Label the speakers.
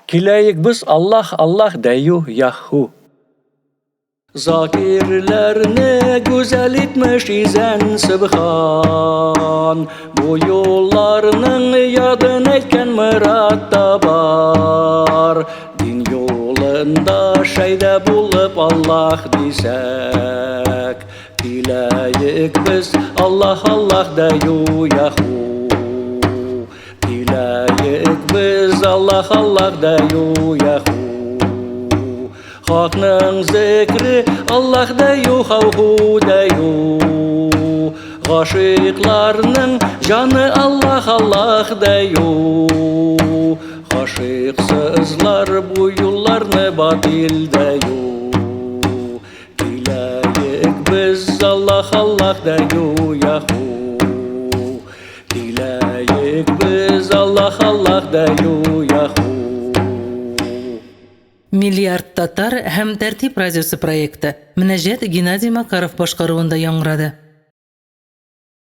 Speaker 1: Киләек без Аллаһ, Аллаһ дәю, яһу. Закирләрне гүзәл итмеш изән сөбхан. Бу юлларның ядын әйткән мөрад та бар. Дин юлында шәйдә булып Аллаһ дисәк, Киләек без Аллаһ, Аллаһ дәю, яһу. Киләек без Аллаһ, Аллаһ дәю, яһу. Хакның зикре Аллаһ дәю, хау-ху дәю. Гашыйкларның җаны Аллаһ, Аллаһ дәю. Гашыйксызлар бу юлларны батил дәю. Киләек без Аллаһ, Аллаһ дәю, яһу. Киләек без Аллаһ, Аллаһ дәю, яһу.
Speaker 2: Миллиард татар һәм Тәртип радиосы проекты Мөнәҗәт Геннадий Макаров башкаруында яңгырады.